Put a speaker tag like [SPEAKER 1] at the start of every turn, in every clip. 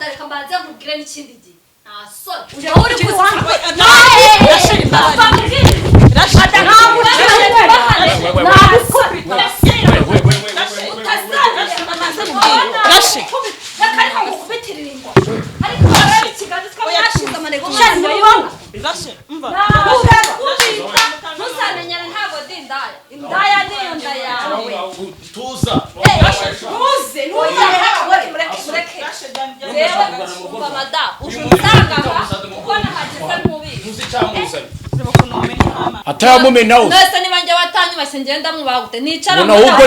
[SPEAKER 1] Mada, reka mbanze nkubwire n'ikindi gihe. Nta soni.
[SPEAKER 2] Uje
[SPEAKER 1] Wowe uri
[SPEAKER 2] kugira
[SPEAKER 1] kuza.
[SPEAKER 2] Rashe.
[SPEAKER 1] Reka ariko ngukubitirire ingoma. Ariko barebe ikiganza twa mwashize amaneko mwana.
[SPEAKER 2] Rashe, umva.
[SPEAKER 1] Ntuzamenyane, ntabwo ndi indaya. Indaya ni iyo nda yawe.
[SPEAKER 3] Tuza.
[SPEAKER 2] Ntuze
[SPEAKER 1] Ntuze, mureke, mureke. Yewe, umva mada, uje unsanga aha, kuko nahageze ntubizi.
[SPEAKER 3] Ntuzi icyamuzanye.
[SPEAKER 2] Reba ukuntu umenya mama.
[SPEAKER 3] Atayamumenaho.
[SPEAKER 1] Mwese niba njye watanyubashye, ngenda mwubaha gute? Nicara
[SPEAKER 3] Ubona ahubwo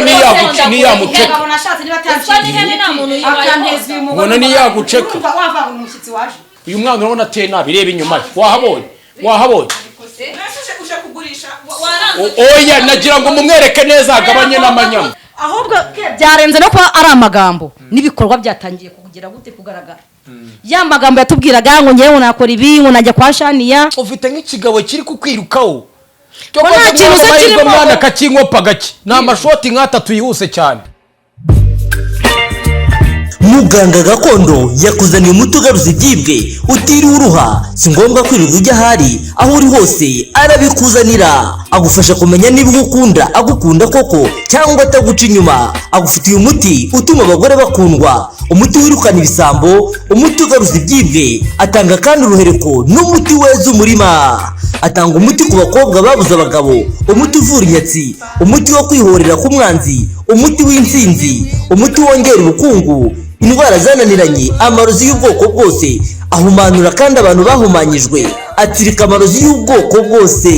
[SPEAKER 3] niyamuceka.
[SPEAKER 4] Ngabo nashatse niba
[SPEAKER 1] Gusa n'ihene nta muntu uyibayeho.
[SPEAKER 4] Akanteza uyu mugore.
[SPEAKER 3] Ubona niyaguceka.
[SPEAKER 4] Urumva wavanga umushyitsi waje.
[SPEAKER 3] Uyu mwana urabona ateye nabi. Reba inyuma ye. Wahabonye, wahabonye?
[SPEAKER 2] Ese uje kugurisha waranze?
[SPEAKER 3] Oya, nagira ngo mumwereke neza, agabanye n'amanyama.
[SPEAKER 4] Ahubwo byarenze no kuba ari amagambo, n'ibikorwa byatangiye kugira gute? Kugaragara. Ya magambo yatubwiraga ngo ngewe nakora ibi, ngo najya kwa Shaniya.
[SPEAKER 3] Ufite nk'ikigabo kiri kukwirukaho.
[SPEAKER 4] Ko nta kintu se kirimo.
[SPEAKER 3] Mwana kakinkopa gake, ni amashoti nk'atatu yihuse cyane.
[SPEAKER 5] Muganga gakondo yakuzaniye umuti ugaruza ibyibwe utiriwe uruha. Si ngombwa kwirirwa ujya ahari, aho uri hose arabikuzanira. Agufasha kumenya niba uwo ukunda agukunda koko cyangwa ataguca inyuma. Agufitiye umuti utuma abagore bakundwa, umuti wirukana ibisambo, umuti ugaruza ibyibwe. Atanga kandi uruhereko n'umuti weza umurima. Atanga umuti ku bakobwa babuze abagabo, umuti uvura inyatsi, umuti wo kwihorera k'umwanzi, umuti w'intsinzi, umuti wongera ubukungu, indwara zananiranye, amarozi y'ubwoko bwose. Ahumanura kandi abantu bahumanyijwe, atsirika amarozi y'ubwoko bwose,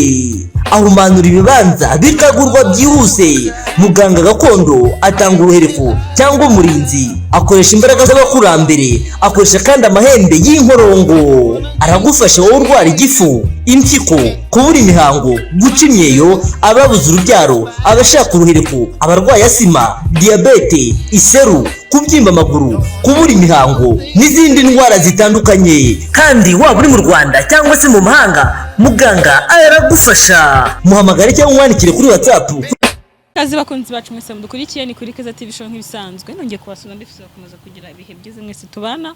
[SPEAKER 5] ahumanura ibibanza bikagurwa byihuse. Muganga gakondo atanga uruhereko cyangwa umurinzi, akoresha imbaraga z'abakurambere, akoresha kandi amahembe y'inkorongo. Aragufasha wowe urwara igifu, impyiko, kubura imihango, guca imyeyo, ababuze urubyaro, abashaka uruhereko, abarwaye asima, diyabete, iseru, kubyimba amaguru, kubura imihango n'izindi ndwara zitandukanye. Kandi waba uri mu Rwanda cyangwa se mu mahanga, muganga aragufasha. Muhamagare cyangwa umwandikire kuri WhatsApp.
[SPEAKER 2] Kazi bakunzi bacu mwese mudukurikiye, ni kuri Keza TV Show nk'ibisanzwe. Nongeye kubasura, ndifuza gukomeza kugira ibihe byiza mwese tubana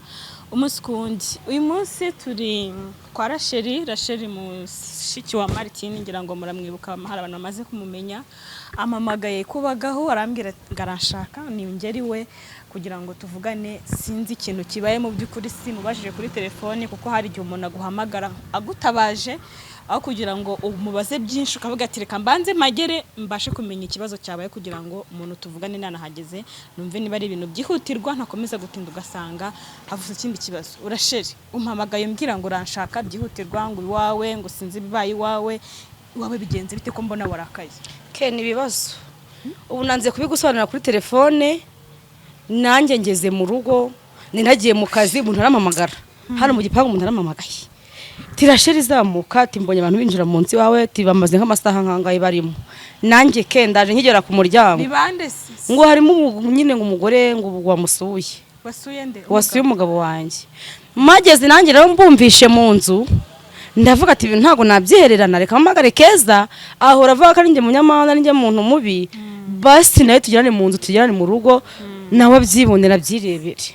[SPEAKER 2] umunsi ku wundi. Uyu munsi turi kwa Rasheli, Rasheli mushiki wa Martin, ngira ngo muramwibuka, hari abantu bamaze kumumenya. Amamagaye kubagaho, arambwira ngo aranshaka, ni ngeri we kugira ngo tuvugane. Sinzi ikintu kibaye mu by'ukuri, simubajije kuri telefone, kuko hari igihe umuntu aguhamagara agutabaje, aho kugira ngo umubaze byinshi ukavuga ati: "Reka mbanze magere mbashe kumenya ikibazo cyabaye, kugira ngo umuntu tuvugane nanahageze numve niba ari ibintu byihutirwa, ntakomeza gutinda ugasanga havutse ikindi kibazo." Urasheri, umpamagaye umbwira ngo uranshaka byihutirwa, ngo iwawe, ngo sinzi ibibaye iwawe. Iwawe bigenze bite ko mbona warakaye?
[SPEAKER 4] Ke ni ibibazo, ubu nanze kubigusobanurira kuri telefone. Nanjye ngeze mu rugo, ninagiye mu kazi, umuntu arampamagara hano mu gipangu. Umuntu arampamagaye, tirasheri izamuka, timbonye abantu binjira mu nzu iwawe, tibamaze nk'amasaha nkangahe barimo. Nanjye ke ndaje, nkigera ku muryango,
[SPEAKER 2] Ni bande se?
[SPEAKER 4] ngo harimo nyine ngo umugore ngo wamusuye.
[SPEAKER 2] Wasuye nde?
[SPEAKER 4] Wasuye umugabo wanjye. Mageze nanjye rero mbumvishe mu nzu, ndavuga ati: "Ibintu ntabwo nabyihererana, reka mpamagare Keza." Ahora avuga ko ari njye munyamahanga, ari njye muntu mubi. Basi nawe tugirane mu nzu, tugirane mu rugo, nawe abyibonera, abyirebere.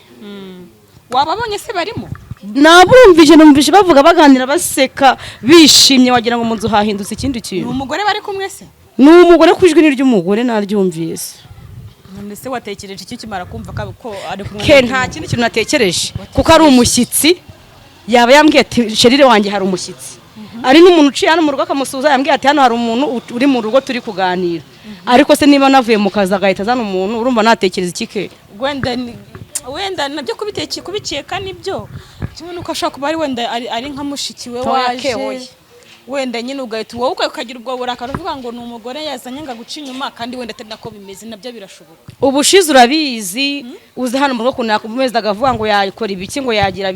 [SPEAKER 2] Wababonye se barimo?
[SPEAKER 4] Nabumvise, numvise bavuga, baganira, baseka, bishimye, wagira ngo mu nzu hahindutse ikindi
[SPEAKER 2] Ni
[SPEAKER 4] kintu.
[SPEAKER 2] umugore bari kumwe se?
[SPEAKER 4] Ni umugore, ku ijwi ni ry'umugore, naryumvise.
[SPEAKER 2] None se watekereje iki ukimara kumva ko ari kumwe?
[SPEAKER 4] Ke nta kindi kintu natekereje, kuko ari umushyitsi. Yaba yambwiye ati: "Sherire wanjye, hari umushyitsi." Ari n'umuntu uciye hano mu rugo akamusuhuza, yambwiye ati: "Hano hari umuntu uri mu rugo turi kuganira." Ariko se niba navuye mu kazi agahita azana umuntu, urumva natekereza iki ke?
[SPEAKER 2] Wenda nabyo kubikeka nibyo kimwe nuko ashobora kuba ari wenda ari nka mushiki we
[SPEAKER 4] Oya,
[SPEAKER 2] waje.
[SPEAKER 4] ke, oya.
[SPEAKER 2] Wenda nyine ugahita wowe ukagira ubwo burakari, uvuga ngo ni umugore yazanye ngo aguce inyuma, kandi wenda atari nako bimeze. Nabyo birashoboka.
[SPEAKER 4] Ubushize urabizi, uzi hano mu rugo ukuntu yakomeza akavuga ngo yakora ibiki, ngo yagira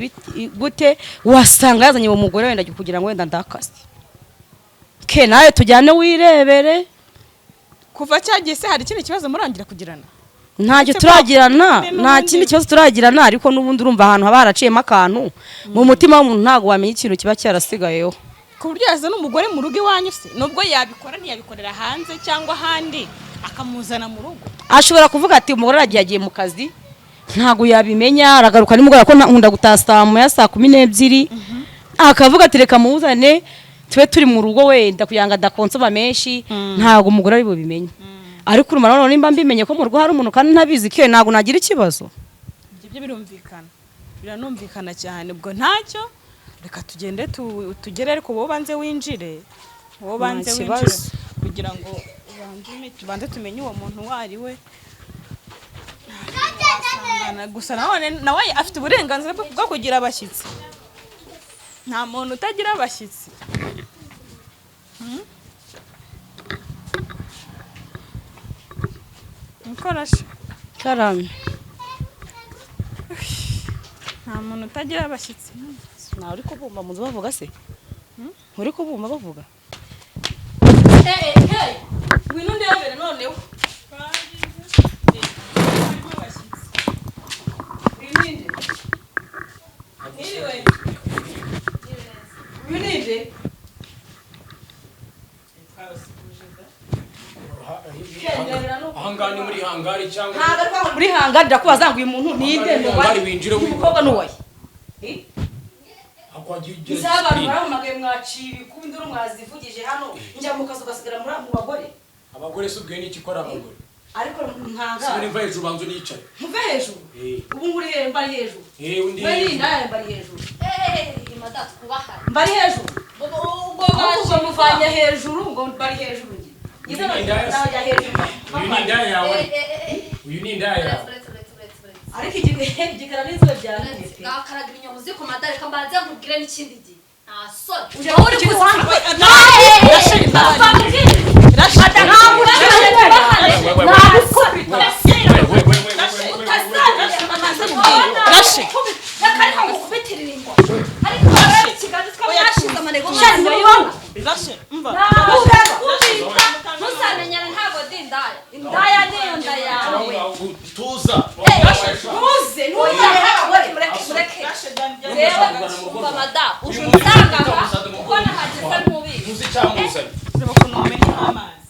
[SPEAKER 4] gute. Wasanga yazanye uwo mugore wenda kugira ngo wenda ndakase. Ke nawe tujyane wirebere.
[SPEAKER 2] Kuva cyagiye se hari ikindi kibazo murangira kugirana?
[SPEAKER 4] Ntacyo
[SPEAKER 2] Uretse ko
[SPEAKER 4] turagirana.
[SPEAKER 2] n'ubundi-
[SPEAKER 4] Nta kindi kibazo turagirana, ariko n'ubundi urumva ahantu haba haraciyemo akantu mu mutima w'umuntu, ntabwo wamenya ikintu kiba cyarasigayeho.
[SPEAKER 2] Ku buryo yazana umugore mu rugo iwanyu se, nubwo yabikora ntiyabikorera hanze cyangwa ahandi, akamuzana mu rugo?
[SPEAKER 4] Ashobora kuvuga ati: "Umugore aragiye, agiye mu kazi." Ntabwo yabimenya, aragaruka nimugoroba ko nkunda gutaha saa moya, saa 12, akavuga ati reka muzane tube turi mu rugo wenda kugira ngo adakonsoma menshi. Ntabwo umugore ari bubimenye, ariko urumva noneho nimba mbimenye ko mu rugo hari umuntu kandi ntabizi ke, ntabwo nagira ikibazo.
[SPEAKER 2] Ibyo byo birumvikana, biranumvikana cyane. Ubwo ntacyo, reka tugende tugere, ariko wowe banze winjire, wowe banze
[SPEAKER 4] Nta
[SPEAKER 2] winjire
[SPEAKER 4] kibazo.
[SPEAKER 2] kugira ngo ubanze tubanze tumenye uwo muntu uwo ari we. Gusa nanone nawe afite uburenganzira bwo kugira abashyitsi, nta muntu utagira abashyitsi. Nkorashe.
[SPEAKER 4] Karame.
[SPEAKER 2] Nta muntu utagira abashyitsi.
[SPEAKER 4] Ntawe uri kubumba mu nzu bavuga se? Nturi kubumba bavuga? Ngwino ndebere noneho.
[SPEAKER 2] Harimo abashyitsi. Mwiriwe.
[SPEAKER 4] Uyu ninde?
[SPEAKER 3] Ahangaha ni muri hangari cyangwa?
[SPEAKER 4] Ntabwo ari kwa muri hangari. Ndakubaza ngo uyu muntu ninde?
[SPEAKER 3] Hangari
[SPEAKER 4] Nuwaye?
[SPEAKER 3] winjire.
[SPEAKER 4] Uyu mukobwa nuwaye?
[SPEAKER 3] Hakwagiye ugira
[SPEAKER 4] Izi abantu
[SPEAKER 3] discipline.
[SPEAKER 4] baramamagaye, mwaciye ibikubi, induru mwazivugije hano, njya mu kazu ugasigara muri mu bagore.
[SPEAKER 3] Abagore se ubwiye n'iki ko ari abagore?
[SPEAKER 4] Ariko
[SPEAKER 3] Sibira
[SPEAKER 4] ntangara.
[SPEAKER 3] imva hejuru, banza unicare.
[SPEAKER 4] Muve hejuru.
[SPEAKER 3] Eh.
[SPEAKER 4] Ubu nguri he? Mbari hejuru.
[SPEAKER 3] Eh, undi.
[SPEAKER 4] We ni indaya, mbari hejuru.
[SPEAKER 1] Mada, twubahane.
[SPEAKER 4] Mbari hejuru.
[SPEAKER 1] Ubwo
[SPEAKER 4] Ahubwo ubwo muvanye hejuru ngo mbari hejuru njye ngize.
[SPEAKER 3] Uyu ni indaya se?
[SPEAKER 4] Najya hejuru.
[SPEAKER 3] Uyu ni indaya yawe, uyu ni indaya yawe.
[SPEAKER 4] Ariko igikara n'inzobe byananiye pe.
[SPEAKER 1] Ngakaraga inyama ziko mada, reka mbanze nkubwire n'ikindi gihe, nta soni.
[SPEAKER 4] Uje uri kuzi.
[SPEAKER 2] Rashe. Rashe, umva.
[SPEAKER 1] Ntuzamenyane, ntabwo ndi indaya, indaya niyo nda yawe.
[SPEAKER 3] Tuza.
[SPEAKER 4] Ntuze ntuze abagore.
[SPEAKER 1] Mureke, mureke.
[SPEAKER 2] Rashe, Dan,
[SPEAKER 1] Reba, umva mada, uje unsanga aha kuko nahageze ntubizi.
[SPEAKER 3] Ntuzi icyamuzanye.
[SPEAKER 2] Reba ukuntu mumena amazi.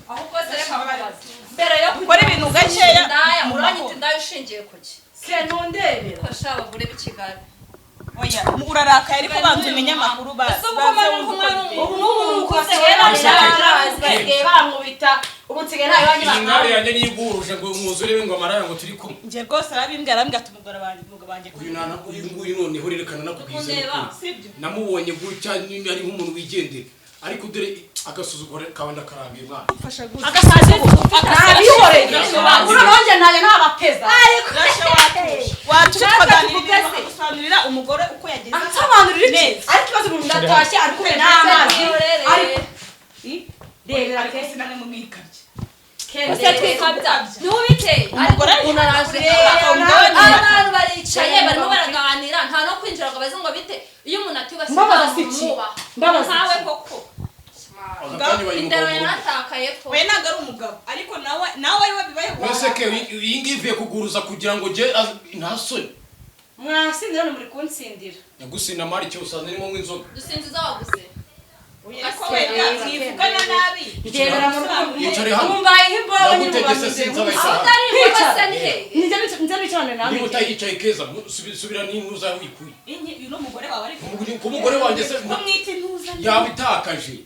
[SPEAKER 1] Ahubwo se reka nkubaze, mbere yo
[SPEAKER 2] Ukora ibintu gakeya,
[SPEAKER 1] indaya
[SPEAKER 2] mu
[SPEAKER 1] uranyita
[SPEAKER 2] mahoro.
[SPEAKER 1] indaya ushingiye ku ki?
[SPEAKER 4] Ke ntundebera.
[SPEAKER 1] Fasha abagore b'i Kigali.
[SPEAKER 2] Oya, urarakaye ariko banza umenye amakuru bazi.
[SPEAKER 1] Ese ubwo
[SPEAKER 2] Banza
[SPEAKER 1] muri
[SPEAKER 2] wumve
[SPEAKER 1] kumwe
[SPEAKER 2] uko
[SPEAKER 1] n'umuntu?
[SPEAKER 2] bimeze.
[SPEAKER 4] Ubu n'ubu ni uko basigaye bankubita, ubu nsigaye ntayo iwanyu.
[SPEAKER 3] Iyi ngare
[SPEAKER 4] Bankanga.
[SPEAKER 3] yanjye niyo iguhuruje ngo mwuzure ngo amarara ngo turi kumwe.
[SPEAKER 2] Njye rwose arabimbwira, arambwira ati umugore wanjye, umugabo wanjye.
[SPEAKER 3] Uyu nana, uyu nguyu noneho rerekana nakubwiza
[SPEAKER 1] Kundeba.
[SPEAKER 3] n'ukuri.
[SPEAKER 2] Sibyo.
[SPEAKER 3] Namubonye gutya ni ari nk'umuntu wigendera, ariko dore agasuzuguro kawe ndakarambiye mwana.
[SPEAKER 2] Fasha gusa.
[SPEAKER 4] Nabihoreye, ubu nongeye ntayo ntabateza.
[SPEAKER 2] Rashe, watuje. Watuje tukaganira
[SPEAKER 4] tuvuge
[SPEAKER 2] ibintu
[SPEAKER 4] se.
[SPEAKER 2] bakagusobanurira umugore uko yageze.
[SPEAKER 4] Ansobanurira iki?
[SPEAKER 2] Neza.
[SPEAKER 4] Ariko ikibazo, umuntu ndatashye ari kumwe n'amazi, ariko rebera
[SPEAKER 2] Ariko
[SPEAKER 4] ke.
[SPEAKER 2] sinamwe mumwikabye.
[SPEAKER 1] Ese twikabya niwe ubiteye? Ariko
[SPEAKER 2] Umugore ari
[SPEAKER 1] umuntu araje, abantu baricaye barimo baraganira, nta no kwinjira ngo baze ngo bite. Iyo umuntu atiyubashye
[SPEAKER 4] Mbabaza
[SPEAKER 1] nta
[SPEAKER 4] si
[SPEAKER 1] muntu
[SPEAKER 4] iki?
[SPEAKER 1] umwubaha.
[SPEAKER 4] Mbabaza
[SPEAKER 1] Nkawe
[SPEAKER 4] iki?
[SPEAKER 1] koko.
[SPEAKER 3] Aka kanya ubaye
[SPEAKER 1] Indero
[SPEAKER 3] umugabo mu rugo.
[SPEAKER 1] yaratakaye ko.
[SPEAKER 2] Oya, ntabwo ari umugabo, ariko nawe ari we bibaye.
[SPEAKER 3] Wese ke iyi ngiyi ivuye kuguruza kugira ngo ujye nta soni.
[SPEAKER 4] Mwasinzira none muri kunsindira.
[SPEAKER 3] Nyagusinda mari icyo usanze irimo nk'inzoga.
[SPEAKER 1] Dusinziza waguze.
[SPEAKER 2] Ariko wenda mwivugana nabi.
[SPEAKER 4] Ndebera mu rugo.
[SPEAKER 3] Yicare hano.
[SPEAKER 4] Mumbaye nk'imbobo nyine.
[SPEAKER 3] Ndagutegetse, sinzi abayisha.
[SPEAKER 1] Aho utari imbogo se ni he?
[SPEAKER 4] Nze nicarane nawe.
[SPEAKER 3] Niba utayicaye keza subira n'intuza wikuye.
[SPEAKER 2] Inyi, uyu ni umugore wawe ariko.
[SPEAKER 3] Ku mugore wanjye se?
[SPEAKER 2] Kumwita intuza ni
[SPEAKER 3] Yaba itakaje.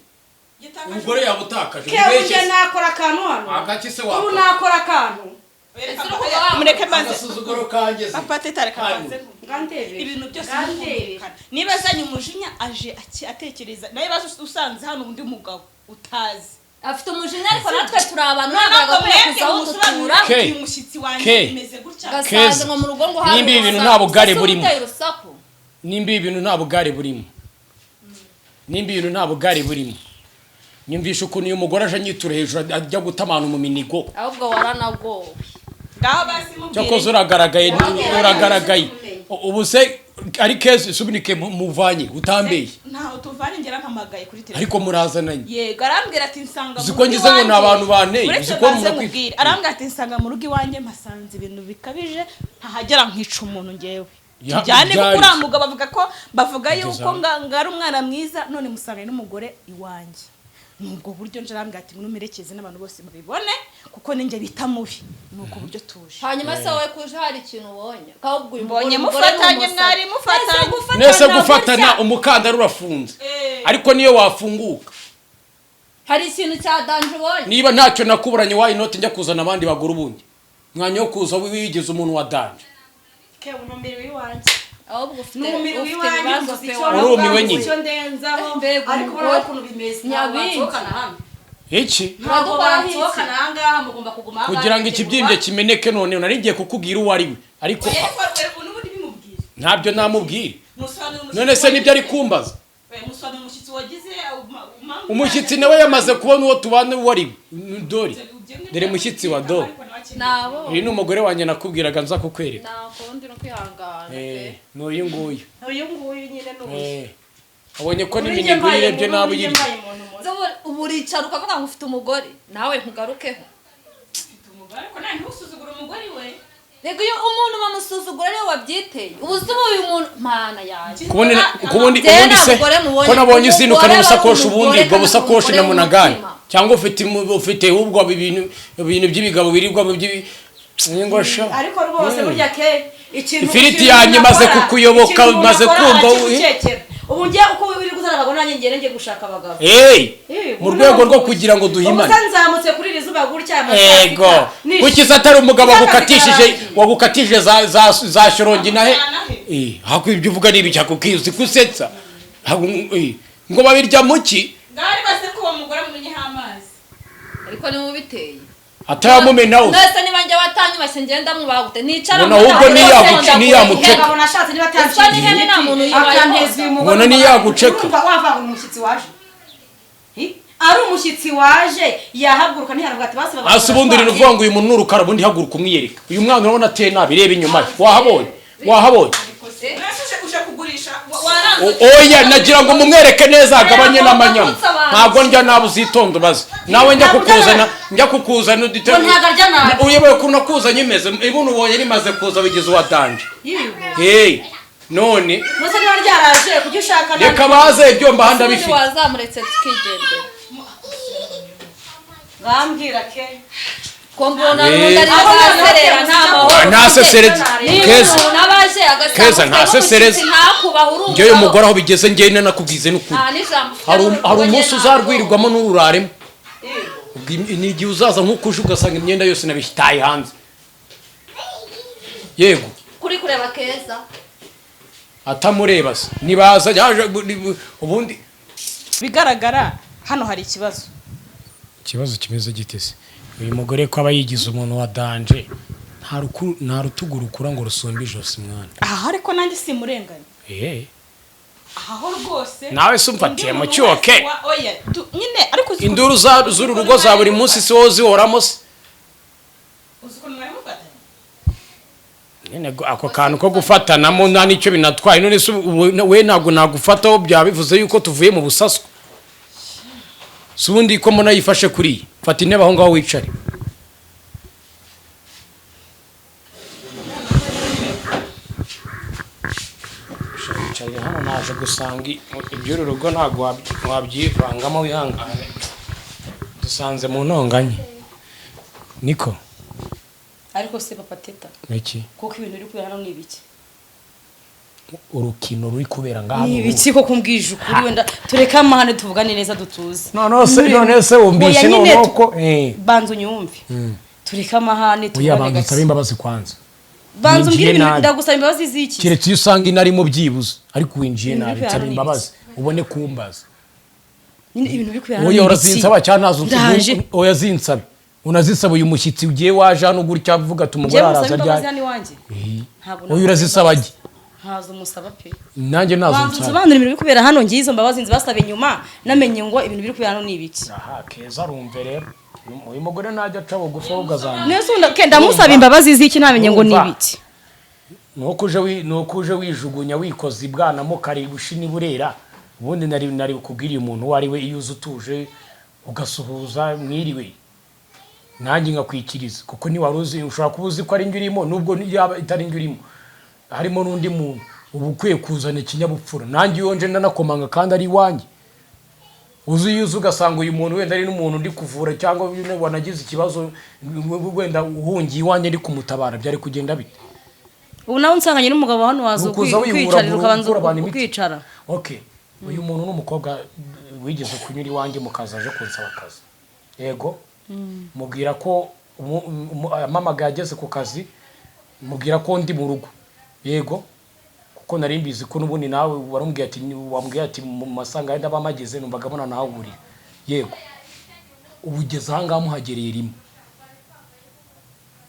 [SPEAKER 3] Umugore yaba utakaje.
[SPEAKER 4] Ke ujye nakora akantu hano.
[SPEAKER 3] Agaki se
[SPEAKER 4] Ubu
[SPEAKER 3] wakora?
[SPEAKER 4] nakora akantu.
[SPEAKER 2] Mureke mbanze.
[SPEAKER 3] Agasuzuguro kanjye se?
[SPEAKER 2] Papa teta, reka
[SPEAKER 3] Hano.
[SPEAKER 2] mbanze.
[SPEAKER 4] Ngandebere.
[SPEAKER 2] Ibintu byose
[SPEAKER 4] Ngandebere.
[SPEAKER 2] bikumvikana. Niba azanye umujinya aje atekereza nawe ibibazo, usanze hano undi mugabo utazi.
[SPEAKER 1] Afite umujinya, ariko natwe turi abantu, ntabwo
[SPEAKER 2] Ntabwo
[SPEAKER 1] agakwiye
[SPEAKER 2] mwebwe
[SPEAKER 1] kuza aho dutura.
[SPEAKER 2] musobanurira
[SPEAKER 3] Ke.
[SPEAKER 2] uyu mushyitsi wanjye
[SPEAKER 3] Ke.
[SPEAKER 2] bimeze gutya.
[SPEAKER 1] Gasanze ngo mu rugo ngo hari
[SPEAKER 3] Nimba ibi bintu
[SPEAKER 1] urusaku.
[SPEAKER 3] nta bugari
[SPEAKER 1] Ese
[SPEAKER 3] burimo.
[SPEAKER 1] uteye urusaku.
[SPEAKER 3] Nimba ibi bintu nta bugari burimo, nimba ibintu nta bugari burimo, nyumvisha ukuntu uyu mugore aje anyitura hejuru ajya guta abantu mu minigo.
[SPEAKER 1] Ahubwo waranagowe.
[SPEAKER 2] Ngaho basi mubwire.
[SPEAKER 3] Cyakoze uragaragaye, uragaragaye ubu se ari keza subinike muvanye utambeye.
[SPEAKER 2] Ntaho tuvanye, ngera mpamagaye kuri telefone.
[SPEAKER 3] Ariko murazananye.
[SPEAKER 2] Yego, arambwira ati nsanga
[SPEAKER 3] Uzi
[SPEAKER 2] mu
[SPEAKER 3] ko
[SPEAKER 2] rugo
[SPEAKER 3] ngize ngo ni
[SPEAKER 2] iwanjye.
[SPEAKER 3] abantu banteye,
[SPEAKER 2] Uretse
[SPEAKER 3] uzi ko
[SPEAKER 2] mbanze
[SPEAKER 3] umuntu
[SPEAKER 2] mubwire, arambwira ati nsanga mu rugo iwanjye mpasanze ibintu bikabije, ntahagera nkica umuntu ngewe.
[SPEAKER 3] Ya,
[SPEAKER 2] Tujyane kuko
[SPEAKER 3] byari.
[SPEAKER 2] uriya mugabo avuga ko bavuga
[SPEAKER 3] Kugeza
[SPEAKER 2] yuko
[SPEAKER 3] aho.
[SPEAKER 2] nga ari umwana mwiza, none musanganye n'umugore iwanjye. Ni ubwo buryo nje, arambwira ati ngwino umerekeze n'abantu bose babibone. Kuko ninjye bita mubi, ni uko buryo tuje.
[SPEAKER 1] Hanyuma se wowe kuje hari ikintu ubonye? Ahubwo uyu
[SPEAKER 2] Mbonye
[SPEAKER 1] mugore ni
[SPEAKER 2] mufatanye,
[SPEAKER 1] umusazi.
[SPEAKER 2] mwari mufatanye.
[SPEAKER 1] Ese gufatana
[SPEAKER 3] Nese gufatana,
[SPEAKER 1] gutya,
[SPEAKER 3] umukandara urafunze, ariko niyo wafunguka.
[SPEAKER 1] Hari ikintu cya danger ubonye?
[SPEAKER 3] Niba ntacyo nakuburanye, why not njya kuzana abandi bagore ubundi mwanya wo kuza wigize umuntu wa danger?
[SPEAKER 4] Numiriwe iwanjye.
[SPEAKER 1] Ahubwo ufite
[SPEAKER 4] Numiwe
[SPEAKER 1] ufite
[SPEAKER 4] iwanjye.
[SPEAKER 1] ibibazo
[SPEAKER 4] Mvuze
[SPEAKER 1] pe.
[SPEAKER 4] icyo
[SPEAKER 3] Urumiwe
[SPEAKER 4] navuga,
[SPEAKER 3] nyine.
[SPEAKER 4] icyo ndenzaho.
[SPEAKER 1] Mbega
[SPEAKER 4] Ariko
[SPEAKER 1] umugore.
[SPEAKER 4] urabona ukuntu bimeze, ntabwo
[SPEAKER 1] Nyabingi.
[SPEAKER 4] bansohokana hano.
[SPEAKER 3] Iki?
[SPEAKER 4] Ntabwo
[SPEAKER 1] Uradukoraho iki?
[SPEAKER 4] bansohokana aha ngaha, mugomba kuguma aha ngaha.
[SPEAKER 3] Kugira ngo ikibyimbye kimeneke. None nari ngiye kukubwira uwo ari we, ariko
[SPEAKER 2] N'ubundi bimubwira.
[SPEAKER 3] Ntabyo namubwira.
[SPEAKER 2] Musobanura umushyitsi.
[SPEAKER 3] None se nibyo ari kumbaza?
[SPEAKER 2] Musobanura umushyitsi wagize.
[SPEAKER 3] Umushyitsi nawe yamaze kubona uwo tubana uwo ari we. Dore, dore mushyitsi wa do.
[SPEAKER 1] Nabo.
[SPEAKER 3] Uyu ni umugore wanjye nakubwiraga nza kukwereka.
[SPEAKER 1] Nta kundi, no kwihangana pe.
[SPEAKER 3] Ni uyu nguyu.
[SPEAKER 4] Uyu nguyu nyine ni uyu.
[SPEAKER 3] Abonye ko n'iminigo uyirebye nabi uyirya.
[SPEAKER 1] Ubu uricara ukavuga ngo ufite umugore, nawe ntugarukeho.
[SPEAKER 2] Ariko nawe ntusuzugure umugore we.
[SPEAKER 1] Rega iyo umuntu bamusuzugura ariwe wabyiteye. Ubu se ubu uyu muntu, mana yanjye.
[SPEAKER 3] Kubundi
[SPEAKER 1] Njyewe
[SPEAKER 3] ubundi
[SPEAKER 1] nta
[SPEAKER 3] se
[SPEAKER 1] mugore mubonye.
[SPEAKER 3] ko nabonye uzinukana
[SPEAKER 1] Umugore aba ari
[SPEAKER 3] ubusakoshi, ubundi
[SPEAKER 1] umugore,
[SPEAKER 3] ubwo
[SPEAKER 1] kandi
[SPEAKER 3] busakoshi
[SPEAKER 1] umugore
[SPEAKER 3] na munagani
[SPEAKER 1] w'umutima.
[SPEAKER 3] Cyangwa ufite ahubwo ibintu by'ibigabo birirwa by'ibi ngosha.
[SPEAKER 4] Ariko rwose burya ke ikintu
[SPEAKER 3] Ifiriti
[SPEAKER 4] ikintu
[SPEAKER 3] yanjye
[SPEAKER 4] umuntu
[SPEAKER 3] imaze
[SPEAKER 4] akora,
[SPEAKER 3] kukuyoboka,
[SPEAKER 4] ikintu umuntu
[SPEAKER 3] imaze
[SPEAKER 4] akora
[SPEAKER 3] kumva
[SPEAKER 4] arakigucekera. Ubu ngiye uko uri guzana abagabo, nanjye ngiye gushaka abagabo.
[SPEAKER 3] Hey, mu
[SPEAKER 4] ubu
[SPEAKER 3] rwego rwo
[SPEAKER 4] ntabwo-
[SPEAKER 3] kugira ngo duhimane.
[SPEAKER 4] Ubu se nzamutse kuri iri zuba gutya amasaha
[SPEAKER 3] Ego.
[SPEAKER 4] sita,
[SPEAKER 3] Kuki se atari umugabo
[SPEAKER 4] Akazi
[SPEAKER 3] wagukatishije
[SPEAKER 4] karangiye.
[SPEAKER 3] wagukatishije za shorongi nahe? Hako ibyo uvuga ni ibiki? Hakubwiye uzi kusetsa. Ngo babirya muki?
[SPEAKER 2] Ngari baze ko uwo mugore amumenyeho amazi.
[SPEAKER 1] Ariko niwe ubiteye.
[SPEAKER 3] Atayamumenaho.
[SPEAKER 1] Nese niba njye watanyubashye, ngenda mwubaha gute? Nicara
[SPEAKER 3] Ubona ahubwo niyaguceka.
[SPEAKER 4] Umugabo nashatse niba
[SPEAKER 1] Gusa n'ihene nta muntu uyibaye.
[SPEAKER 4] Akanteza uyu mugore.
[SPEAKER 3] Ubona niyaguceka.
[SPEAKER 4] Urumva wavanga umushyitsi waje? Hi? Ari umushyitsi waje yahaguruka, ntiyaravuga ati basi.
[SPEAKER 3] Hasi ubundi uri uvuga ngo uyu muntu ni urukara, ubundi haguruka umwiyereka. Uyu mwana urabona ateye nabi, reba inyuma ye. Wahabonye? Wahabonye?
[SPEAKER 2] Uje uje kugurisha waranze.
[SPEAKER 3] Oya, nagira ngo mumwereke neza agabanye n'amanyama. Ntabwo ndya nabi, uzitonda ubaze. Nawe njya kukuzana udite.
[SPEAKER 4] Ngo ntabwo arya nabi.
[SPEAKER 3] Uyobewe ukuntu nakuzanye imeze? Ibuno ubonye rimaze kuza bigize uwa danger.
[SPEAKER 4] Yiwe.
[SPEAKER 3] Hey, none
[SPEAKER 4] Musa niba ryaraje kujya ushaka nabi.
[SPEAKER 3] Reka baze, ibyo mbaha
[SPEAKER 1] Ubundi
[SPEAKER 3] ndabifite.
[SPEAKER 1] wazamuretse tukigendera.
[SPEAKER 4] Bambwira ke.
[SPEAKER 1] Ko mbona n'undi ari
[SPEAKER 4] Aho
[SPEAKER 1] aserera nta mahoro.
[SPEAKER 3] Ntasesereza.
[SPEAKER 1] Niba
[SPEAKER 3] Keza.
[SPEAKER 1] umuntu aba aje agasanga
[SPEAKER 3] Keza,
[SPEAKER 1] ufite
[SPEAKER 3] ntasesereza.
[SPEAKER 1] n'umushyitsi, ntakubaha, uri
[SPEAKER 3] Njyewe uyu
[SPEAKER 1] umugabo.
[SPEAKER 3] mugore aho bigeze, njyewe nanakubwize n'ukuri.
[SPEAKER 1] Nta n'ijambo ufite
[SPEAKER 3] Hari
[SPEAKER 1] mu
[SPEAKER 3] hari
[SPEAKER 1] rugo,
[SPEAKER 3] umunsi
[SPEAKER 1] njye
[SPEAKER 3] uzarwirirwamo n'ururaremo. Ubwo ni igihe uzaza nk'uko uje ugasanga imyenda yose nabishitaye hanze, yego.
[SPEAKER 1] Kuri kureba Keza.
[SPEAKER 3] Atamureba se nibaza yaje ubundi.
[SPEAKER 2] Bigaragara hano hari ikibazo.
[SPEAKER 3] Ikibazo kimeze gite se? Uyu mugore ko aba yigize umuntu wa danger, nta rutugu rukura ngo rusumbe ijosi, mwana.
[SPEAKER 2] Aha ariko nanjye simurenganya.
[SPEAKER 3] Eh.
[SPEAKER 2] Aha ho rwose.
[SPEAKER 3] Nawe se umfatiye
[SPEAKER 2] Undi
[SPEAKER 3] mu
[SPEAKER 2] muntu
[SPEAKER 3] cyuho
[SPEAKER 2] wese
[SPEAKER 3] ke?
[SPEAKER 2] Oya, nyine ariko uzi
[SPEAKER 3] Induru z'uru rugo za buri munsi si wowe uzihoramo se?
[SPEAKER 2] Uzi ukuntu mwari mufatanye.
[SPEAKER 3] Nyine ako kantu ko gufatanamo nta n'icyo binatwaye. None se ubu we ntabwo nagufataho byaba bivuze yuko tuvuye mu busaswa? Si ubundi ko mbona yifashe kuriya? Fata intebe aho ngaho wicare. Wicaye hano, naje gusanga iby'uru rugo ntabwo wabyivangamo, wihangane. Dusanze mu ntonganya niko.
[SPEAKER 4] Ariko se papa Teta,
[SPEAKER 3] Iki?
[SPEAKER 4] kuko ibintu biri kubera hano ni ibiki?
[SPEAKER 3] Urukino ruri kubera ngaha
[SPEAKER 4] Ni
[SPEAKER 3] mu rugo.
[SPEAKER 4] ibiki koko? Mbwije ukuri, wenda tureke amahane, tuvugane neza dutuze.
[SPEAKER 3] None se wumvise
[SPEAKER 4] Oya, nyine
[SPEAKER 3] noneho ko
[SPEAKER 4] banza unyumve, tureke amahane,
[SPEAKER 3] Oya,
[SPEAKER 4] tuvugane
[SPEAKER 3] banza
[SPEAKER 4] gake.
[SPEAKER 3] usabe imbabazi kwanza.
[SPEAKER 4] Banza umbwire
[SPEAKER 3] Winjiye
[SPEAKER 4] ibintu.
[SPEAKER 3] nabi.
[SPEAKER 4] Ndagusaba imbabazi z'iki?
[SPEAKER 3] Keretse iyo usanga inarimo byibuze, ariko winjiye
[SPEAKER 4] Ibintu
[SPEAKER 3] nabi.
[SPEAKER 4] biri
[SPEAKER 3] Nsaba
[SPEAKER 4] kubera
[SPEAKER 3] imbabazi ubone kumbaza.
[SPEAKER 4] Nyine ibintu biri kubera hano
[SPEAKER 3] Oya,
[SPEAKER 4] ni ibiki?
[SPEAKER 3] urazinsaba cyangwa ntazo?
[SPEAKER 4] Ndaje.
[SPEAKER 3] Oya, zinsabe, unazisaba uyu mushyitsi ugiye waje hano gutya avuga ati umugore
[SPEAKER 4] Njyewe
[SPEAKER 3] araza
[SPEAKER 4] musaba imbabazi
[SPEAKER 3] ryari.
[SPEAKER 4] hano iwanjye? Ntabwo
[SPEAKER 3] Oya, urazisaba
[SPEAKER 4] imbabazi.
[SPEAKER 3] jye.
[SPEAKER 4] Ntazo musaba pe.
[SPEAKER 3] Nanjye ntazo
[SPEAKER 4] Banza
[SPEAKER 3] nsaba.
[SPEAKER 4] unsobanurire ibintu biri kubera hano. Ngiye izo mbabazi nzibasabe nyuma namenye ngo ibintu biri kubera hano ni ibiki.
[SPEAKER 3] Aha Keza arumve rero, uyu mugore najya aca bugufi ahubwo azamenya.
[SPEAKER 4] Nese undi ke ndamusaba imbabazi z'iki namenye ngo ni
[SPEAKER 3] Urumva?
[SPEAKER 4] ibiki?
[SPEAKER 3] Nuko uje wijugunya, wikoza ibwana mukari bushini burera. Ubundi nari kubwira uyu muntu uwo ari we, iyo uza utuje ugasuhuza mwiriwe, nanjye nkakwikiriza, kuko ntiwari uzi, ushobora kuba uzi ko ari njye urimo, nubwo yaba itari njye urimo harimo n'undi muntu, uba ukwiye kuzana ikinyabupfura. Nanjye iyo nje ndanakomanga kandi ari iwanjye. Uzi iyo uza ugasanga uyu muntu wenda ari n'umuntu ndi kuvura, cyangwa wanagize ikibazo, wenda uhungiye iwanjye ndi kumutabara, byari kugenda bite?
[SPEAKER 4] Ubu nawe unsanganye n'umugabo hano, waza
[SPEAKER 3] Nukuza
[SPEAKER 4] ukwicarira, ukabanza
[SPEAKER 3] ukura abantu imiti.
[SPEAKER 4] ukicara.
[SPEAKER 3] Okay, uyu muntu ni umukobwa wigeze kunyura iwanjye mu kazi, aje kunsaba akazi. Yego, mubwira ko amamagaye ageze ku kazi, mubwira ko ndi mu rugo. Yego, kuko nari mbizi ko n'ubundi nawe warumbwiye ati, wambwiye ati mu masanga yenda bamageze, numvaga mbona nahahurira. Yego, ubu ugeze aha ngaha, muhagereye rimwe,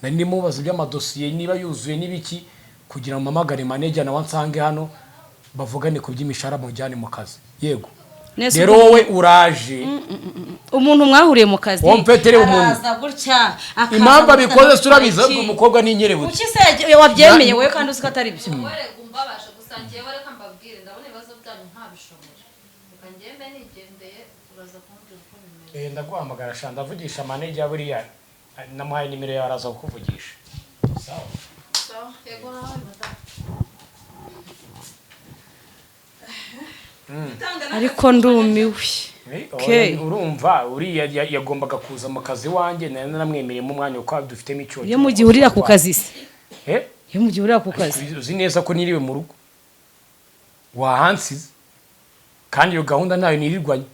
[SPEAKER 3] nari ndimo mubaza iby'amadosiye niba yuzuye n'ibiki, kugira ngo mpamagare manager nawe ansange hano, bavugane ku by'imishahara, mujyane mu kazi. Yego.
[SPEAKER 4] Nese
[SPEAKER 3] Rero wowe uraje.
[SPEAKER 4] Umuntu mwahuriye mu kazi
[SPEAKER 3] Wowe mfetere umuntu.
[SPEAKER 4] araza gutya, akaza
[SPEAKER 3] Impamvu
[SPEAKER 4] gutya,
[SPEAKER 3] abikoze turabizi,
[SPEAKER 4] iki?
[SPEAKER 3] ahubwo umukobwa ni inkerebutsi.
[SPEAKER 4] Kuki se wabyemeye wowe kandi uzi ko atari byo?
[SPEAKER 1] Wowe umbabaje gusa. Njyewe reka mbabwire, ndabona ibibazo byanyu ntabishobora. Reka ngende nigendeye, uraza kumbwira uko bimeze.
[SPEAKER 3] Eh, ndaguhamagara sha, ndavugisha manager, buriya namuhaye nimero yawe, araza kukuvugisha. Sawa.
[SPEAKER 1] Sawa, yego nawe madamu.
[SPEAKER 4] Ariko ndumiwe.
[SPEAKER 3] Eh, urumva uriya yagombaga kuza mu kazi iwanjye, nari naramwemereyemo umwanya kuko dufitemo icyorezo.
[SPEAKER 4] Iyo mugihurira ku kazi se?
[SPEAKER 3] Eh?
[SPEAKER 4] Iyo mugihurira ku kazi.
[SPEAKER 3] Uzi neza ko niriwe mu rugo wahansize, kandi iyo gahunda ntayo nirirwanye.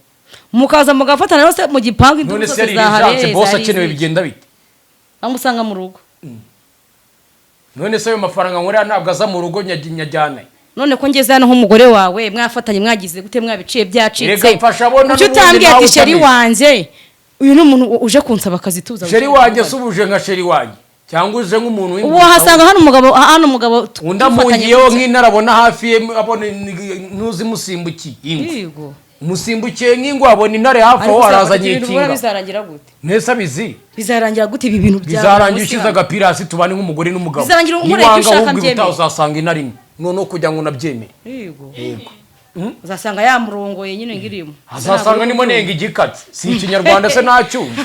[SPEAKER 4] Mukaza mugafatana rwose mu gipangu, induru
[SPEAKER 3] None se
[SPEAKER 4] zose
[SPEAKER 3] yari
[SPEAKER 4] zahareye.
[SPEAKER 3] urgence, boss
[SPEAKER 4] Zari
[SPEAKER 3] akenewe,
[SPEAKER 4] izihe?
[SPEAKER 3] bigenda bite?
[SPEAKER 4] Amusanga mu rugo.
[SPEAKER 3] None se ayo mafaranga nkorera ntabwo aza mu rugo nyajyana?
[SPEAKER 4] None ko ngeze hano nk'umugore wawe, mwafatanye, mwagize gute, mwabiciye byacitse?
[SPEAKER 3] Erega mfasha abona
[SPEAKER 4] Kuki
[SPEAKER 3] n'ubundi
[SPEAKER 4] utambwiye
[SPEAKER 3] nawe
[SPEAKER 4] ati chéri
[SPEAKER 3] utameze.
[SPEAKER 4] wanjye, uyu ni umuntu uje kunsaba akazi, tuza
[SPEAKER 3] Chéri wanjye se ubuje nka chéri wanjye cyangwa uje nk'umuntu
[SPEAKER 4] Ubu
[SPEAKER 3] w'ingutsa?
[SPEAKER 4] wahasanga hano umugabo
[SPEAKER 3] Undi
[SPEAKER 4] dufatanye
[SPEAKER 3] amungiyeho
[SPEAKER 4] gutya.
[SPEAKER 3] nk'intare, abona hafi ye, abona ntuzi musimbukiye ingwe.
[SPEAKER 4] Yego.
[SPEAKER 3] Musimbukiye nk'ingwe, abona intare hafi aho,
[SPEAKER 4] Ariko
[SPEAKER 3] araza
[SPEAKER 4] ibintu ubona
[SPEAKER 3] nyikinga.
[SPEAKER 4] bizarangira gute?
[SPEAKER 3] Ntese abizi.
[SPEAKER 4] Bizarangira gute ibi bintu byawe
[SPEAKER 3] Bizarangira
[SPEAKER 4] munsi
[SPEAKER 3] ushyize
[SPEAKER 4] hano?
[SPEAKER 3] agapira hasi, tubane nk'umugore n'umugabo.
[SPEAKER 4] Bizarangira unkoreye ibyo
[SPEAKER 3] Niwanga
[SPEAKER 4] ushaka
[SPEAKER 3] ahubwo
[SPEAKER 4] mbyemeye.
[SPEAKER 3] ubutaha uzasanga intare imwe, noneho kugira ngo unabyemere.
[SPEAKER 4] Yego.
[SPEAKER 3] Yego.
[SPEAKER 4] Uzasanga yamurongoye nyine ngirimo.
[SPEAKER 3] Azasanga ndimo nenga igikatsi, si ikinyarwanda se ntacyumva?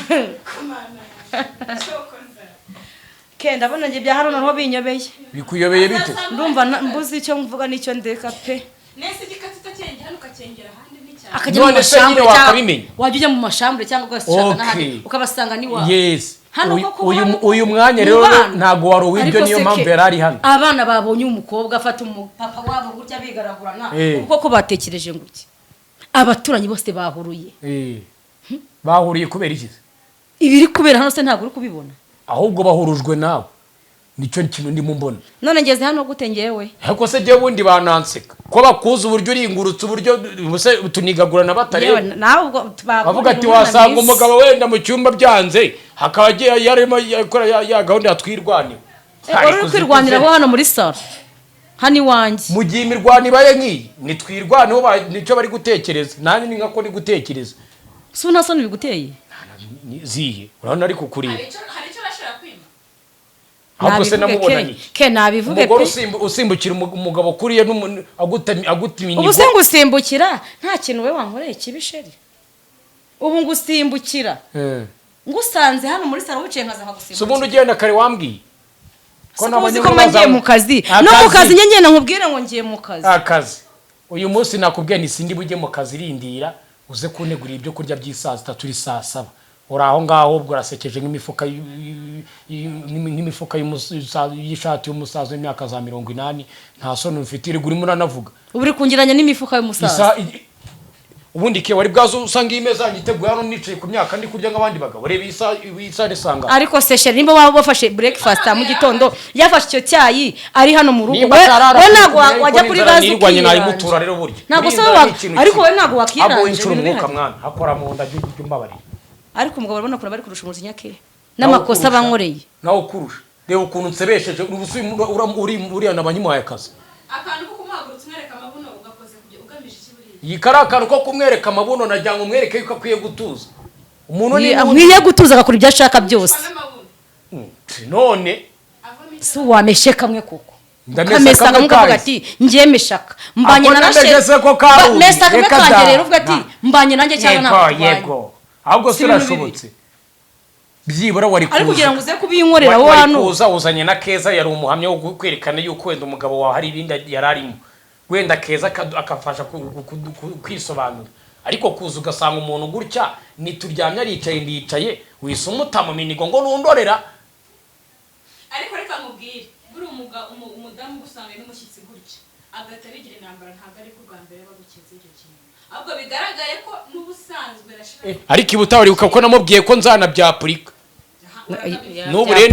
[SPEAKER 4] Ke, ndabona njye bya hano noneho binyobeye.
[SPEAKER 3] Bikuyobeye bite?
[SPEAKER 4] Ndumva mbuze icyo mvuga n'icyo ndeka pe.
[SPEAKER 2] Nese igikatsi utacyengera hano ukacyengera ahandi n'icyane?
[SPEAKER 4] Akajya mu
[SPEAKER 3] None se nyine
[SPEAKER 4] mashambure cyangwa
[SPEAKER 3] wakabimenya?
[SPEAKER 4] wajya ujya mu mashambure cyangwa ugashaka n'ahandi ukabasanga n'iwawe.
[SPEAKER 3] Yes.
[SPEAKER 4] Hano koko hano
[SPEAKER 3] Uyu mwanya
[SPEAKER 4] mu
[SPEAKER 3] rero
[SPEAKER 4] bana.
[SPEAKER 3] ntabwo wari uw'ibyo,
[SPEAKER 4] Ariko
[SPEAKER 3] niyo
[SPEAKER 4] se
[SPEAKER 3] mpamvu
[SPEAKER 4] ke,
[SPEAKER 3] yari ari hano.
[SPEAKER 4] Abana babonye umukobwa afata umupapa wabo gutya bigaragurana, koko batekereje ngo iki? Abaturanyi bose bahuruye.
[SPEAKER 3] Eh. Bahuriye kubera iki se?
[SPEAKER 4] Ibiri kubera hano se ntabwo uri kubibona?
[SPEAKER 3] Ahubwo bahurujwe nawe, nicyo kintu ndimo mbona.
[SPEAKER 4] None ngeze hano gute ngewe?
[SPEAKER 3] Ariko se jyewe ubundi bantanseka ko bakuza uburyo uringurutse, uburyo ubuse tunigagurana batareba.
[SPEAKER 4] Yewe, nawe ubwo
[SPEAKER 3] Bavuga ati
[SPEAKER 4] umwana
[SPEAKER 3] wasanga
[SPEAKER 4] mwiza.
[SPEAKER 3] umugabo wenda mu cyumba byanze, hakaba agiye yarimo yakora ya gahunda yatwirwaniwe.
[SPEAKER 4] Eh, wari uri kwirwaniraho hano muri salo hano iwanjye.
[SPEAKER 3] Mu gihe imirwano ibaye nk'iyi, nitwirwaneho, nicyo bari gutekereza, nanjye ni nkako ndi gutekereza.
[SPEAKER 4] Si ubu nta soni biguteye?
[SPEAKER 3] Ziye, urabona ari kukureba.
[SPEAKER 2] Hari icyo urashobora kwima?
[SPEAKER 3] Ahubwo se
[SPEAKER 4] Nabivuge
[SPEAKER 3] namubonanye
[SPEAKER 4] ke
[SPEAKER 3] iki?
[SPEAKER 4] ke, nabivuge
[SPEAKER 3] Umugore
[SPEAKER 4] pe.
[SPEAKER 3] usimbukira umugabo kuriye aguta iminigo.
[SPEAKER 4] Ubu se ngusimbukira nta kintu we wankoreye kibi, chéri? Ubu ngusimbukira ngusanze hano muri salo wicaye nkaza
[SPEAKER 3] Si
[SPEAKER 4] nkagusimbukira?
[SPEAKER 3] ubundi ugenda kare wambwiye ko
[SPEAKER 4] Si
[SPEAKER 3] nabonye
[SPEAKER 4] uzi ko mba ngiye mu kazi no mu
[SPEAKER 3] Akazi.
[SPEAKER 4] kazi njye ngenda nkubwire ngo ngiye mu kazi.
[SPEAKER 3] Akazi uyu munsi nakubwiye nti sindi bujye mu kazi, rindira uze kuntegurira ibyo kurya by'isaa sita, turi saa saba, uri aho ngaho ubwo urasekeje nk'imifuka y'ishati y'umusaza w'imyaka za 80, nta soni mfite, iri urimo uranavuga.
[SPEAKER 4] Ubu uri kungiranya n'imifuka y'umusaza?
[SPEAKER 3] Ubundi ke wari bwazo usanga iyi meza yanjye iteguye hano, nicaye ku myaka ndi kurya nk'abandi bagabo? Reba iyi saha, iyi saha nisanga.
[SPEAKER 4] Ariko se chéri, nimba waba wafashe breakfast mu gitondo, yafashe icyo cyayi ari hano mu rugo,
[SPEAKER 3] Nimba
[SPEAKER 4] we
[SPEAKER 3] atarara
[SPEAKER 4] we ntabwo
[SPEAKER 3] ariko
[SPEAKER 4] wajya kuri
[SPEAKER 3] n'inzara
[SPEAKER 4] gaze
[SPEAKER 3] nirwanye
[SPEAKER 4] ukiranja.
[SPEAKER 3] nayimutura rero burya.
[SPEAKER 4] Ntabwo se
[SPEAKER 3] Buriya
[SPEAKER 4] wowe
[SPEAKER 3] inzara ni ikintu
[SPEAKER 4] ariko
[SPEAKER 3] kibi.
[SPEAKER 4] wowe ntabwo wakiranje,
[SPEAKER 3] Ahubwo incura
[SPEAKER 4] ibintu
[SPEAKER 3] umwuka
[SPEAKER 4] bihari.
[SPEAKER 3] mwana hakora mu nda, jya umbabarira.
[SPEAKER 4] Ariko umugabo urabona ukuntu bari kurusha umujinya ke n'amakosa bankoreye.
[SPEAKER 3] Nawe ukurusha, reba ukuntu nsebesheje ubu, uriya nabanyimuhaye akazi.
[SPEAKER 2] Akantu ko kumuhagurutsa umwereka amabuno ugakoze kugira ugamije iki buriya?
[SPEAKER 3] Iyi kari akantu ko kumwereka amabuno, nagira ngo umwereke yuko akwiye gutuza umuntu ni
[SPEAKER 4] Nkwiye gutuza agakora ibyo ashaka byose.
[SPEAKER 2] N'amabuno
[SPEAKER 3] None
[SPEAKER 2] avamo iki?
[SPEAKER 4] Si wameshe kamwe koko?
[SPEAKER 3] Ndamesa
[SPEAKER 4] Ukamesa
[SPEAKER 3] kamwe
[SPEAKER 4] kamwe ukavuga
[SPEAKER 3] kahise.
[SPEAKER 4] ati njye meshaka mbanye
[SPEAKER 3] Ako
[SPEAKER 4] na
[SPEAKER 3] nameshe
[SPEAKER 4] Rachel.
[SPEAKER 3] se ko karumye.
[SPEAKER 4] Mesa kamwe
[SPEAKER 3] Reka
[SPEAKER 4] kanjye
[SPEAKER 3] da.
[SPEAKER 4] rero uvuga ati mbanye nanjye cyangwa
[SPEAKER 3] Yego.
[SPEAKER 4] ntabwo tubanye.
[SPEAKER 3] Yego, ahubwo
[SPEAKER 4] Si
[SPEAKER 3] se
[SPEAKER 4] ibintu
[SPEAKER 3] urashobotse byibura wari
[SPEAKER 4] Ariko kugira ngo
[SPEAKER 3] kuza
[SPEAKER 4] uze kubinkorera wowe
[SPEAKER 3] wari
[SPEAKER 4] hano.
[SPEAKER 3] kuza uzanye na Keza, yari umuhamya wo kwerekana yuko wenda umugabo wawe hari ibindi yari arimo, wenda Keza akafasha kwisobanura. Ariko kuza ugasanga umuntu gutya, nituryamye aricaye, ndicaye, wisa umuta mu minigo ngo nundorera.
[SPEAKER 2] Ariko reka nkubwire, buri umudamu ugusanga n'umushyitsi gutya agahita bigira intambara, ntabwo ari bwo bwa mbere bagukinze icyo kintu, ahubwo bigaragare ko n'ubusanzwe Rasheli.
[SPEAKER 3] Ariko ibutaha uribuka ko namubwiye ko nzanabyapurika. N'ubu rero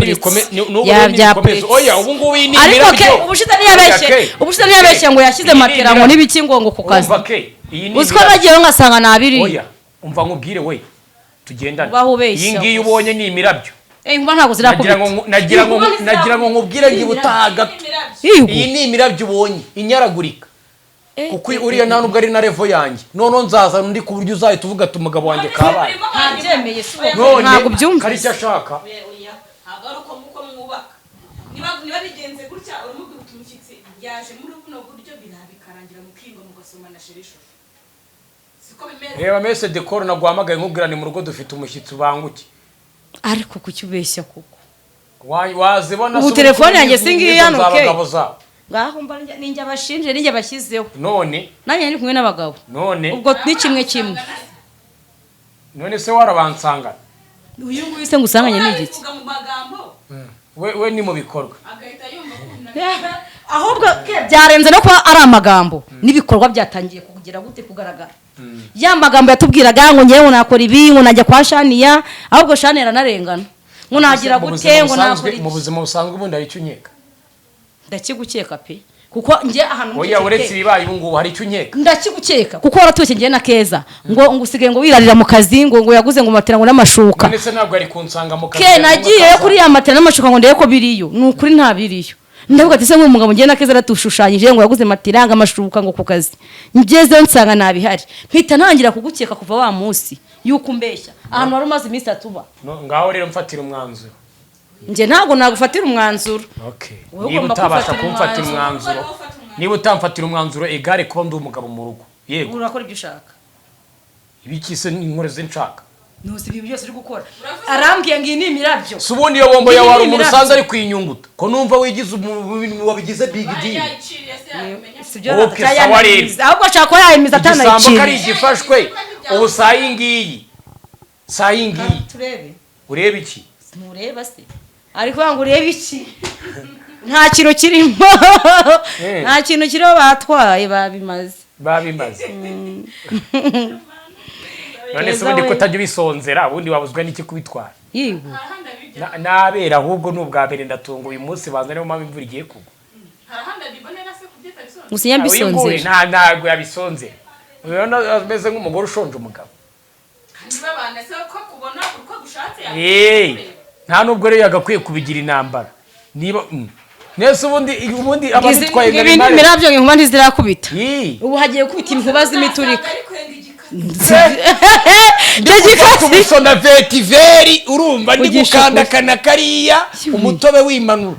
[SPEAKER 3] n'ubu rero nibikomeza, oya, ubu ngubu iyi ni
[SPEAKER 4] Ariko ke
[SPEAKER 3] imirabyo.
[SPEAKER 4] ubushize ntiyabeshye.
[SPEAKER 3] Oya, ke.
[SPEAKER 4] Ubushize ntiyabeshye ngo yashyize
[SPEAKER 3] Iyi ni
[SPEAKER 4] matera ngo
[SPEAKER 3] imirabyo.
[SPEAKER 4] n'ibiki ngo ku kazi.
[SPEAKER 3] Urumva ke, iyi ni
[SPEAKER 4] Uzi ko
[SPEAKER 3] imirabyo.
[SPEAKER 4] nagiyeyo ngasanga nabiri.
[SPEAKER 3] Oya, umva nkubwire, we tugendane.
[SPEAKER 4] Ubaho ubeshya
[SPEAKER 3] Iyi ngiyi
[SPEAKER 4] gusa.
[SPEAKER 3] ubonye ni imirabyo.
[SPEAKER 4] Eh, inkuba ntabwo
[SPEAKER 3] Nagira
[SPEAKER 4] zirakubita.
[SPEAKER 3] ngo nagira ngo nkubwire ngo ibutaha gato.
[SPEAKER 4] Yego.
[SPEAKER 3] Iyi ni imirabyo ubonye inyaragurika, kuko uriya nta nubwo ari na level yanjye. Noneho nzazana undi ku buryo uzahita uvuga ati: "Umugabo wanjye kabaye."
[SPEAKER 4] Ntabyemeye si uwo.
[SPEAKER 3] None
[SPEAKER 4] Ntabwo ubyumvise.
[SPEAKER 3] kari icyo ashaka.
[SPEAKER 2] Oya, oya, ntabwo ari uko nguko mwubaka. Niba bigenze gutya, uramubwira uti: "Umushyitsi yaje muri buno buryo," bikarangira mukingo mugasoma na chéri chouchou, siko bimeze?
[SPEAKER 3] Reba mese dekoro, naguhamagaye nkubwira ni mu rugo dufite umushyitsi, ubanguke.
[SPEAKER 4] Ariko kuki ubeshya koko?
[SPEAKER 3] Wazibona
[SPEAKER 4] Ubu
[SPEAKER 3] se?
[SPEAKER 4] Telefone yanjye si ngiyi hano,
[SPEAKER 3] N'izo
[SPEAKER 4] okay.
[SPEAKER 3] abagabo zabo.
[SPEAKER 4] Ngaho mba ninjye abashinje, ninjye bashyizeho.
[SPEAKER 3] None
[SPEAKER 4] Nanjye ndi kumwe n'abagabo.
[SPEAKER 3] None
[SPEAKER 4] Ubwo ni kimwe kimwe.
[SPEAKER 3] None se warabansanga?
[SPEAKER 4] Uyu nguyu se ngusanganye ni igiki?
[SPEAKER 2] Urabivuga mu magambo.
[SPEAKER 3] We ni mu bikorwa.
[SPEAKER 2] Agahita yumva ko
[SPEAKER 4] Ahubwo ke byarenze no kuba ari amagambo, n'ibikorwa byatangiye kugira gute? Kugaragara. Ya magambo yatubwiraga ngo ngewe nakora ibi, ngo najya kwa Shaniya, ahubwo Shaniya aranarengana, ngo nagira
[SPEAKER 3] Mu
[SPEAKER 4] gute,
[SPEAKER 3] buzima
[SPEAKER 4] ngo
[SPEAKER 3] busanzwe-
[SPEAKER 4] nakora
[SPEAKER 3] Mu
[SPEAKER 4] iki.
[SPEAKER 3] buzima busanzwe ubundi hari icyo unkeka?
[SPEAKER 4] Ndakigukeka pe, kuko njye ahantu
[SPEAKER 3] Oya,
[SPEAKER 4] mukeke-
[SPEAKER 3] uretse ibibaye ubu ngubu, hari icyo unkeka?
[SPEAKER 4] Ndakigukeka kuko waratubeshye ngewe na Keza ngo usigaye ngo wirarira mu kazi, ngo yaguze ngo matera ngo n'amashuka.
[SPEAKER 3] None se ntabwo ari kunsanga mu kazi?
[SPEAKER 4] Ke nagiyeyo kuri ya matera n'amashuka ngo ndebe ko biriyo, ni ukuri nta biriyo. Ndavuga ati: "Se nk'uyu mugabo ngewe na Keza aratushushanyije ngo yaguze matera ngo amashuka ngo ku kazi," ngezeyo nsanga ntabihari, mpita ntangira kugukeka kuva wa munsi yuko umbeshya ahantu wari umaze iminsi 3 uba.
[SPEAKER 3] No, ngaho rero mfatira umwanzuro.
[SPEAKER 4] Njye ntabwo nagufatira umwanzuro.
[SPEAKER 3] Okay.
[SPEAKER 4] Wowe
[SPEAKER 3] Niba
[SPEAKER 4] ugomba
[SPEAKER 3] utabasha
[SPEAKER 4] kumfatira
[SPEAKER 3] kumfatira
[SPEAKER 4] umwanzuro.
[SPEAKER 3] umwanzuro, niba utamfatira umwanzuro, egare kuba ndi umugabo mu rugo, yego.
[SPEAKER 4] Urakora ibyo ushaka.
[SPEAKER 3] Ibiki se inkore nshaka?
[SPEAKER 4] Ntuzi ibintu byose uri gukora, arambwiye ngo iyi ni imirabyo.
[SPEAKER 3] Si ubundi iyo bombo yawe
[SPEAKER 4] Iyi
[SPEAKER 3] hari
[SPEAKER 4] ni
[SPEAKER 3] umuntu
[SPEAKER 4] imirabyo.
[SPEAKER 3] usanze ari kuyinyunguta, ko numva wigize wabigize big deal?
[SPEAKER 2] Yayiciriye se yabimenya?
[SPEAKER 4] Si byo.
[SPEAKER 3] Okay, sawa rero.
[SPEAKER 4] Ahubwo ashaka kuba yayimiza
[SPEAKER 3] Igisambo kari
[SPEAKER 4] atanayiciriye.
[SPEAKER 3] igifashwe ubu saa iyi ngiyi, saa iyi ngiyi.
[SPEAKER 4] Turebe.
[SPEAKER 3] Urebe iki?
[SPEAKER 4] Ntureba se? Ari kuvuga ngo urebe iki? Nta kintu kirimo. Nta kintu kiriho, batwaye, babimaze.
[SPEAKER 3] Babimaze. None se ubundi ko utajya ubisonzera, ubundi wabuzwa n'iki kubitwara?
[SPEAKER 4] Yego.
[SPEAKER 3] Nabera ahubwo ni ubwa mbere ndatunga uyu munsi, banza niyo mpamvu imvura igiye kugwa.
[SPEAKER 2] Hari ahandi abibonera se kubyita bisonze?
[SPEAKER 4] Gusa iyo
[SPEAKER 3] Uyu nguyu
[SPEAKER 4] mbisonzera.
[SPEAKER 3] Ntabwo yabisonzera, urabona ameze nk'umugore ushonje umugabo.
[SPEAKER 2] Niba abana se ko kubona uko gushatse.
[SPEAKER 3] Nta nubwo rero yagakwiye kubigira intambara niba nese ubundi ababitwaye
[SPEAKER 4] Ibi ni imirabyo, inkuba ntizirakubita.
[SPEAKER 3] Ii.
[SPEAKER 4] Ubu hagiye gukubita inkuba z'imiturika.
[SPEAKER 2] Ari kwenga igikatsi.
[SPEAKER 4] Icyo gikatsi.
[SPEAKER 3] Umusona vetiveri, urumva ndi
[SPEAKER 4] Vugisha
[SPEAKER 3] gukanda
[SPEAKER 4] ukuri.
[SPEAKER 3] akana kariya umutobe wimanura,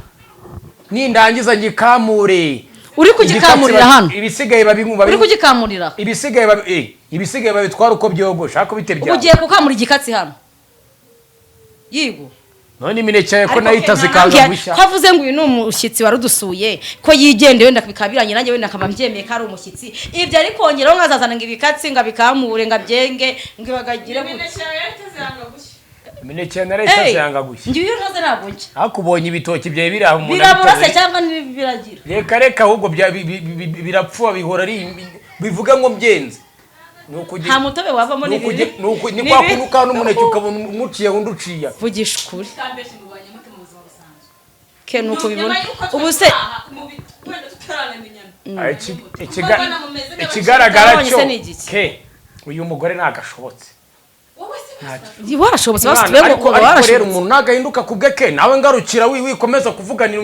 [SPEAKER 3] nindangiza ngikamure.
[SPEAKER 4] Uri kugikamurira hano?
[SPEAKER 3] Ibisigaye babinywa.
[SPEAKER 4] Uri kugikamurira?
[SPEAKER 3] Ibisigaye babitwara uko byogosha, ariko bite
[SPEAKER 4] Ubu
[SPEAKER 3] byawe?
[SPEAKER 4] ugiye kukamura igikatsi hano, yigo?
[SPEAKER 3] None imineke ko
[SPEAKER 4] Ariko
[SPEAKER 3] nayo itazi ikanga gushya.
[SPEAKER 4] Ko avuze ngo uyu ni umushyitsi wari udusuye, ko yigendeye, wenda bikaba birangiye, nanjye wenda nkaba mbyemeye ko ari umushyitsi, ibyo ari kongeraho nkazazana ngo ibikatsi ngo abikamure ngo abyenge ngo bagagire gutya.
[SPEAKER 2] Imineke yawe yariteze yanga gushya.
[SPEAKER 3] Imineke nayo itazi yanga gushya.
[SPEAKER 4] Njye iyo ntaze ntabwo njya.
[SPEAKER 3] Ariko ubonye ibitoki byawe biri aho umuntu
[SPEAKER 4] Birabura se?
[SPEAKER 3] abitaze.
[SPEAKER 4] Cyangwa ntibiragira?
[SPEAKER 3] Reka reka, ahubwo birapfuba, bihora ari bivuga ngo mbyenze ni ukugira
[SPEAKER 4] Nta mutobe wavamo.
[SPEAKER 3] Ni ni kwa kuntu ukanda umuneke ukabona umuciye undi uciye.
[SPEAKER 4] Vugisha ukuri.
[SPEAKER 2] Utambeshye, mubanye mute mu buzima busanzwe?
[SPEAKER 4] Ke nuko
[SPEAKER 2] Nyuma
[SPEAKER 4] ubibona
[SPEAKER 2] y'uko twe
[SPEAKER 4] ubu se?
[SPEAKER 2] wenda tutaranamenyana.
[SPEAKER 3] Ah,
[SPEAKER 2] Mbona mumeze nk'abakiri.
[SPEAKER 3] ikigaragara
[SPEAKER 4] Utabonye
[SPEAKER 3] cyo
[SPEAKER 4] se ni igiki?
[SPEAKER 3] ke uyu mugore nagashobotse.
[SPEAKER 2] Wowe se basa?
[SPEAKER 4] Warashobotse basi.
[SPEAKER 3] Mwana,
[SPEAKER 4] Tube
[SPEAKER 3] ariko
[SPEAKER 4] ngo
[SPEAKER 3] ariko rero
[SPEAKER 4] warashobotse.
[SPEAKER 3] umuntu nagahinduka ku bwe, ke nawe ngarukira wikomeza kuvuganira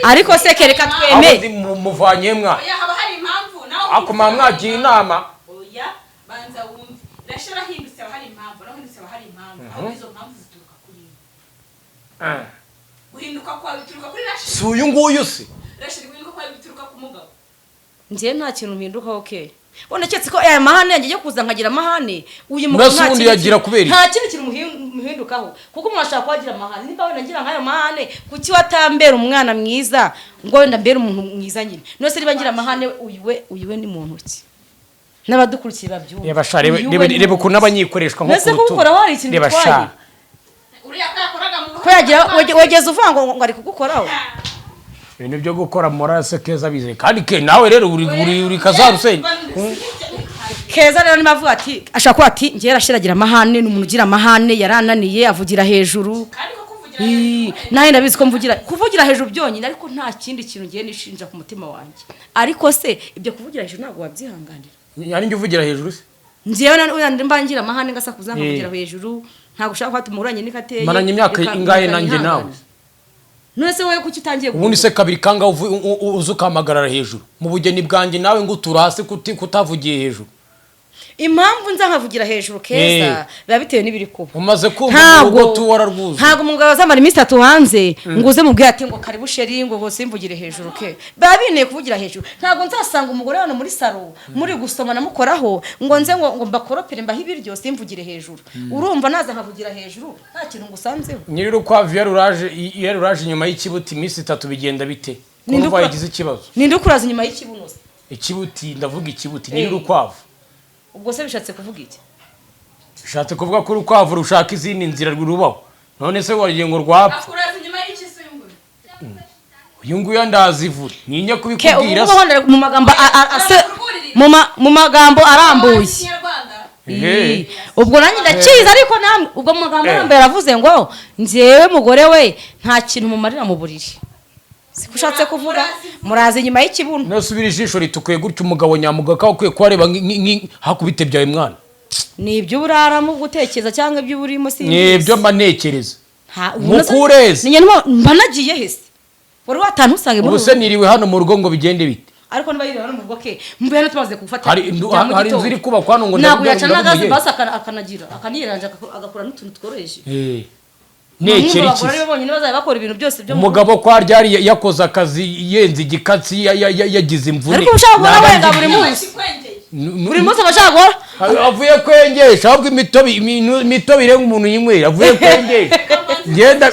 [SPEAKER 4] Ariko se ke reka
[SPEAKER 3] aho
[SPEAKER 4] twemere.
[SPEAKER 3] ndi muvanye mwa.
[SPEAKER 2] Oya, haba hari impamvu nawe.
[SPEAKER 3] Ako mwa mwagiye inama.
[SPEAKER 2] Oya, banza wumve. Rasheli ahindutse haba hari impamvu, nawe ahindutse haba hari impamvu, ahubwo izo mpamvu zituruka kuri we.
[SPEAKER 3] Ah.
[SPEAKER 2] Guhinduka kwawe bituruka kuri Rasheli?
[SPEAKER 3] Si uyu nguyu se?
[SPEAKER 2] Rasheli, guhinduka kwawe bituruka ku mugabo?
[SPEAKER 4] Njye nta kintu mpindukaho ke, wenda keretse ko aya mahane yanjye yo kuza nkagira amahane, uyu mugabo
[SPEAKER 3] Mbese
[SPEAKER 4] nta
[SPEAKER 3] ubundi
[SPEAKER 4] kindi
[SPEAKER 3] yagira kubera iki?
[SPEAKER 4] Nta kindi kintu muhindukaho, kuko umuntu ashobora kuba agira amahane. Niba wenda ngira nk'ayo mahane, kuki watambera umwana mwiza ngo wenda mbere umuntu mwiza nyine? None se niba ngira amahane, uyu we ni muntu ki? N'abadukurikiye babyumva.
[SPEAKER 3] Reba sha, reba
[SPEAKER 4] Uyu
[SPEAKER 3] reba
[SPEAKER 4] we ni
[SPEAKER 3] reba ukuntu
[SPEAKER 4] muntu.
[SPEAKER 3] abanyikoreshwa nko
[SPEAKER 4] Mbese
[SPEAKER 3] ku rutugu.
[SPEAKER 4] kugukoraho hari ikintu
[SPEAKER 3] Reba
[SPEAKER 4] bitwaye?
[SPEAKER 3] sha.
[SPEAKER 2] Uriya ko yakoraga mu
[SPEAKER 4] Ko yagira wegeze uvuga ngo ari kugukoraho.
[SPEAKER 3] Ibintu byo gukora morase Keza bize kandi ke nawe rero uri kazarusenge.
[SPEAKER 4] Keza rero niba avuga ati, ashaka kuba ati njyewe arashiragira amahane, ni umuntu ugira amahane, yarananiye, avugira hejuru.
[SPEAKER 2] Kandi ko kuvugira
[SPEAKER 4] Ii, nanjye ndabizi ko mvugira, kuvugira hejuru byonyine, ariko nta kindi kintu ngiye nishinja ku mutima wanjye. Ariko se ibyo kuvugira hejuru ntabwo wabyihanganira?
[SPEAKER 3] Ari njye uvugira hejuru se?
[SPEAKER 4] Njyewe mba ngira amahane, ngasakuza, nkavugira hejuru. Ntabwo ushaka ko tumuhuranye n'ikateye.
[SPEAKER 3] Maranye imyaka ingahe nanjye nawe?
[SPEAKER 4] None se wowe kuki utangiye
[SPEAKER 3] Ubundi se kabiri kangahe uza ukamagarara hejuru mu bugeni bwanjye, nawe ngo utura hasi kutavugiye hejuru?
[SPEAKER 4] Impamvu nza nkavugira hejuru, Keza, biba bitewe n'ibiri kuba.
[SPEAKER 3] Umaze kumva
[SPEAKER 4] Ntabwo
[SPEAKER 3] urugo tu wararwuzuye.
[SPEAKER 4] Ntabwo umugabo azamara iminsi 3 hanze ngo uze mubwire ati ngo karibu chéri, ngo simvugire hejuru. Ke biba binteye kuvugira hejuru. Ntabwo nzasanga umugore hano muri salo muri gusoma namukoraho, ngo nze ngo mbakoropere, mbahe ibiryo, simvugire hejuru. Urumva naza nkavugira hejuru nta kintu ngusanzeho?
[SPEAKER 3] Nyir'urukwavu iyo ruraje inyuma y'ikibuti iminsi 3 bigenda bite?
[SPEAKER 4] Ninde
[SPEAKER 3] Kumva yagize ikibazo.
[SPEAKER 4] Ninde ukuraza inyuma y'ikibuno se?
[SPEAKER 3] Ikibuti, ndavuga ikibuti, nyir'urukwavu.
[SPEAKER 4] Ubwo se bishatse kuvuga iki?
[SPEAKER 3] Bishatse kuvuga ko urukwavu rushaka izindi nzira rubaho. None se wagiye ngo rwapfa?
[SPEAKER 2] Akuraza inyuma y'iki se ngo?
[SPEAKER 3] Uyu nguyu ndazivura ntinya
[SPEAKER 4] Ke ubu
[SPEAKER 3] kubikubwira
[SPEAKER 4] ngubu
[SPEAKER 3] se.
[SPEAKER 4] hano mu magambo mu magambo arambuye.
[SPEAKER 2] Ikinyarwanda.
[SPEAKER 3] Ehe.
[SPEAKER 4] Ii, ubwo nanjye ndakizi, ariko namwe ubwo mu magambo arambuye aravuze ngo njyewe mugore we nta kintu mumarira mu buriri. Siko ushatse kuvuga? Muraza inyuma y'ikibuno.
[SPEAKER 3] Nusubira ijisho ritukuye gutyo, umugabo nyamuga ko ukwiye kuhareba hakubite byawe mwana.
[SPEAKER 4] Ni ibyo uraramo gutekereza cyangwa ibyo urimo? Simbizi.
[SPEAKER 3] Ni ibyo mba ntekereza.
[SPEAKER 4] Nta-
[SPEAKER 3] Mukureze.
[SPEAKER 4] Ni njye mba nagiye hese wari watantu usange muri
[SPEAKER 3] Ubu se niriwe hano mu rugo ngo bigende bite?
[SPEAKER 4] Ariko niba yiriwe hano mu rugo, ke mbe hano tumaze gufata
[SPEAKER 3] Hari
[SPEAKER 4] bya mu
[SPEAKER 3] hari
[SPEAKER 4] gitondo.
[SPEAKER 3] inzu iri kubakwa hano ngo
[SPEAKER 4] Ntabwo yacana
[SPEAKER 3] ndavuga
[SPEAKER 4] gaze
[SPEAKER 3] ye.
[SPEAKER 4] basi akanagira akaniyeranja, agakora n'utuntu tworoheje.
[SPEAKER 3] Nekera
[SPEAKER 4] Bamwe mu
[SPEAKER 3] iki
[SPEAKER 4] bagore
[SPEAKER 3] se?
[SPEAKER 4] aribo bonyine bazajya bakora ibintu byose byo mu rugo.
[SPEAKER 3] Umugabo kwa ryari yakoze akazi, yenze igikatsi, yagize imvune.
[SPEAKER 4] Ariko uba ushaka guhora
[SPEAKER 3] Naba
[SPEAKER 4] wenga buri munsi. Buri munsi aba ashaka guhora
[SPEAKER 3] Avuye kwengesha, ahubwo imitobe imitobe irenga umuntu yinywera avuye kwengesha ngenda.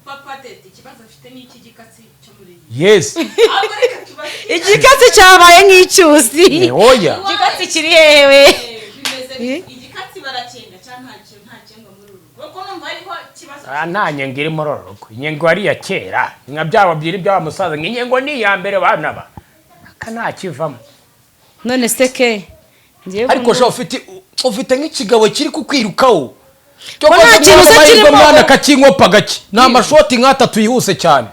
[SPEAKER 2] Papa Tete, ikibazo afite ni iki gikatsi cyo muri iyi.
[SPEAKER 3] Yes.
[SPEAKER 2] Ahubwo reka tubaze.
[SPEAKER 4] Igikatsi cyabaye nk'icyuzi.
[SPEAKER 3] Oya.
[SPEAKER 4] Igikatsi kiri hewe?
[SPEAKER 2] Bimeze bite? Igikatsi baracyenda cyangwa nta nta cyengwa muri uru rugo? Kuko numva hariho ikibazo.
[SPEAKER 3] Ah, nta nyengo iri muri uru rugo. Inyengo yari iya kera, nka byaba byiri byaba musaza ngo inyengo ni iya mbere bana ba aka nta kivamo.
[SPEAKER 4] None se ke ngiye
[SPEAKER 3] Ariko sha, ufite nk'ikigabo kiri kukwirukaho.
[SPEAKER 4] Ko nta kintu se kirimo?
[SPEAKER 3] Mwana kakinkopa gake, ni amashoti nk'atatu yihuse cyane.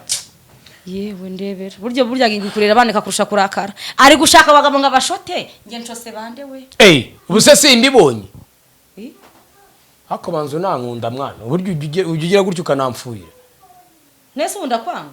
[SPEAKER 4] Yewe, ndebera buryo burya ngikurira abana kakurusha kurakara. Ari gushaka abagabo ngo abashote, nge nshose bande we?
[SPEAKER 3] Ey, ubu se simbibonye?
[SPEAKER 4] Eh?
[SPEAKER 3] Ariko banza unankunda mwana, uburyo ujya ugira gutyo ukanamfuhira.
[SPEAKER 4] Nese ubu ndakwanga?